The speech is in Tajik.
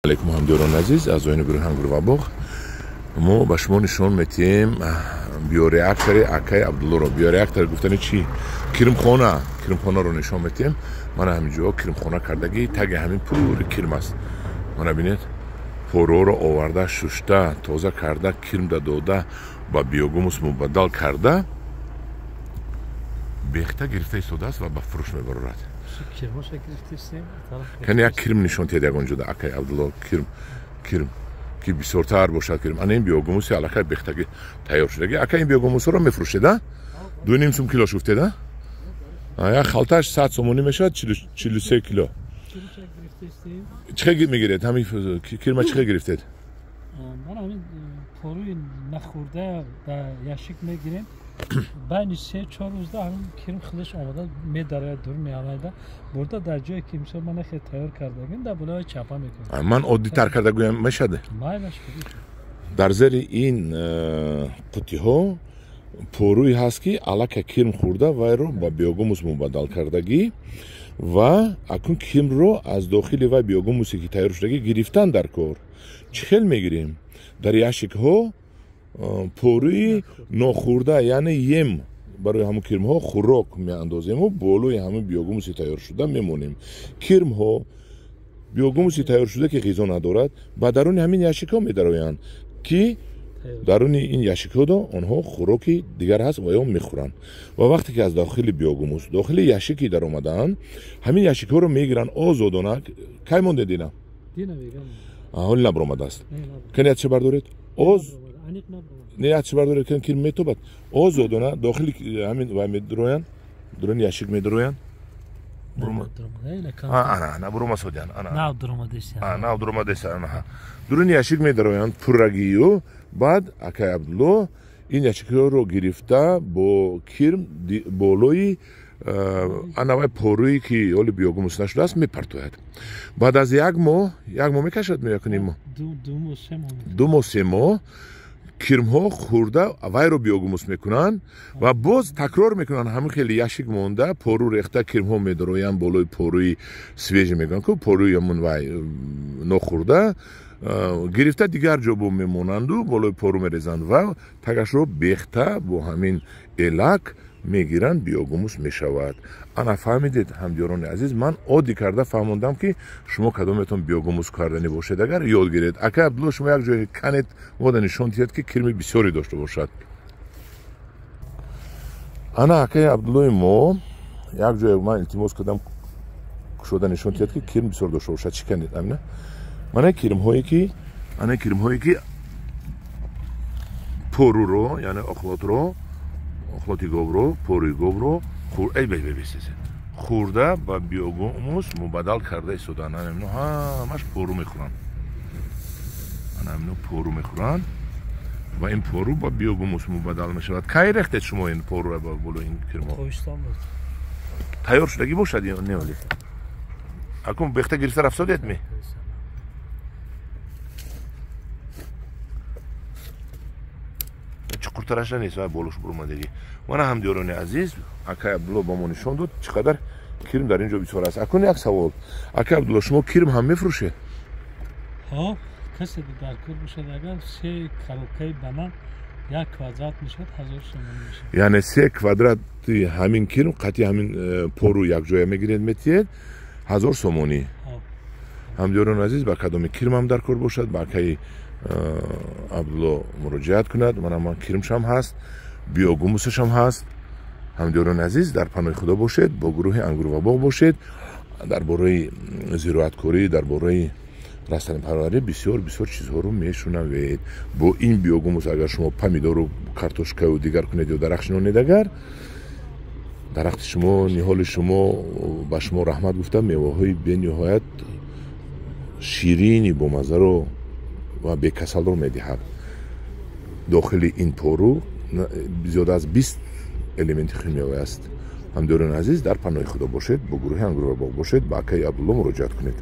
Алейкум, ҳамдиёрони азиз, аъзоёни гурӯҳи Ангур ва боғ. Мо ба шумо нишон метиҳем биореактори акаи Абдуллоро. Биореактор гуфтани чӣ? Кирмхона, кирмхонаро нишон метиҳем. Мана ҳаминҷо кирмхона кардагӣ, таги ҳамин пури кирм аст. Мана бинед, порӯро оварда, шушта, тоза карда, кирмда дода, ба биогумус мубаддал карда, бехта гирифта истодааст ва ба фурӯш мебарорад. Кани як кирм нишон тиҳед ягон ҷода, акаи Абдулло, кирм, кирм ки бисёртар бошад кирм. Ана ин биогумуси аллакай бехтаги тайёр шудаги. Ака, ин биогумусҳоро мефурӯшед, а? 2,5 сум килош гуфтед, а? Як халташ 100 сомонӣ мешавад, 43 кило. Чӣ хел мегиред? Ҳамин кирма чӣ хел гирифтед? Ман ҳамин порӯи нахӯрда дар ящик мегирем. Байни 3-4 рӯзда ҳамин кирм худаш омода медарояд, дур меамайда, бурда дар ҷое ки мисол ман хел тайёр кардагим, дар болои чапа мекунем. Ман оддитар карда гӯям мешавад? Майлаш. Дар зери ин қуттиҳо порӯе ҳаст, ки аллакай кирм хӯрда, вайро ба биогумус мубаддал кардагӣ ва акнун кирмро аз дохили вай биогумусе ки тайёр шудагӣ гирифтан дар кор. Чӣ хел мегирем? Дар ящикҳо порӯи нохӯрда, яъне ем барои ҳамун кирмҳо хӯрок меандозему болои ҳамун биогумуси тайёршуда мемонем. Кирмҳо биогумуси тайёршуда, ки ғизо надорад, ба даруни ҳамин ящикҳо медароянд, ки даруни ин ящикҳо онҳо хӯроки дигар ҳаст ва ё мехӯранд. Ва вақте ки аз дохили биогумус дохили ящики даромадаанд, ҳамин ящикҳоро мегиранд озодона. Кай мондед ина? Ҳоли набаромадааст. Кани ятча бардоред? Оз не, ятча бардоред, кани кирм метобад. Озодона дохили ҳамин вай медароянд, дуруни ящик медароянд. Ана буромасодян, нав дуромадеса. Дуруни ящик медароянд пуррагию. Баъд акай Абдулло ин ящикҳоро гирифта бо кирм болои анавай порӯе ки ҳоли биогумус нашудааст мепартояд. Баъд аз як моҳ, як моҳ мекашад, меякунем моҳ, 2 моҳ, 3 моҳ кирмҳо хӯрда вайро биогумус мекунанд ва боз такрор мекунанд. Ҳамин хеле ящик монда, порӯ рехта, кирмҳо медароянд болои порӯи свежий, мегӯянд ку, порӯи ҳамун вай нохӯрда гирифта дигар ҷо бо мемонанду болои порӯ мерезанд ва тагашро бехта бо ҳамин элак мегиранд, биогумус мешавад. Ана фаҳмидед, ҳамдиёрони азиз, ман оддӣ карда фаҳмондам, ки шумо кадометон биогумус карданӣ бошед, агар ёд гиред. Акай Абдулло, шумо як ҷое канед, мода нишон диҳед, ки кирми бисёре дошта бошад. Ана акаи Абдуллои мо як ҷое ман илтимос кардам, кушода нишон диҳед, ки кирм бисёр дошта бошад. Чӣ канед? Амина, мана кирмҳое ки, ана кирмҳое ки порӯро, яъне охлотро, охлоти говро, порӯи говро хӯрда ба биогумус мубаддал карда истодаанд. Ана ино ҳамаш порӯ мехӯранд. Ана ино порӯ мехӯранд ва ин порӯ ба биогумус мубаддал мешавад. Кай рехтед шумо ин порӯро ба болои ин кирмҳо? Тайёр шудагӣ бошад ё не? Оли акун бехта гирифта рафтодед ми? Чуқуртараша нест, ва болош бурумадагӣ. Мана ҳамдиёрони азиз, акай Абдулло ба мо нишон дод, чӣ қадар кирм дар ин ҷо бисёр аст. Акун як савол, акай Абдулло, шумо кирм ҳам мефурӯшед? Ҳо, касе дар кор бошад, агар 3 коробкаи банан 1 квадрат мешавад, 1000 сомонӣ мешавад. Яъне 3 квадрати ҳамин кирм қатъи ҳамин порӯ якҷоя мегиред, метиҳед 1000 сомонӣ. Ҳамдиёрони азиз, ба кадоми кирм ҳам дар кор бошад, ба акаи Абдулло муроҷиат кунад. Мана ман кирмшам ҳаст, биогумусашам ҳаст. Ҳамдиёрони азиз, дар паноҳи Худо бошед, бо гурӯҳи Ангур ва боғ бошед. Дар бораи зироаткорӣ, дар бораи растанипарварӣ бисёр бисёр чизҳоро мешунавед. Бо ин биогумус агар шумо помидору картошкаю дигар кунед ё дарахт шинонед, агар дарахти шумо, ниҳоли шумо ба шумо раҳмат гуфта, меваҳои бениҳоят ширини бомаззаро ва бекасалро медиҳад. Дохили ин порӯ зиёда аз 20 элементи химиявӣ аст. Ҳамдиёрони азиз, дар паноҳи Худо бошед, бо гурӯҳи Ангур ва боғ бошед, ба акаи Абдулло муроҷиат кунед.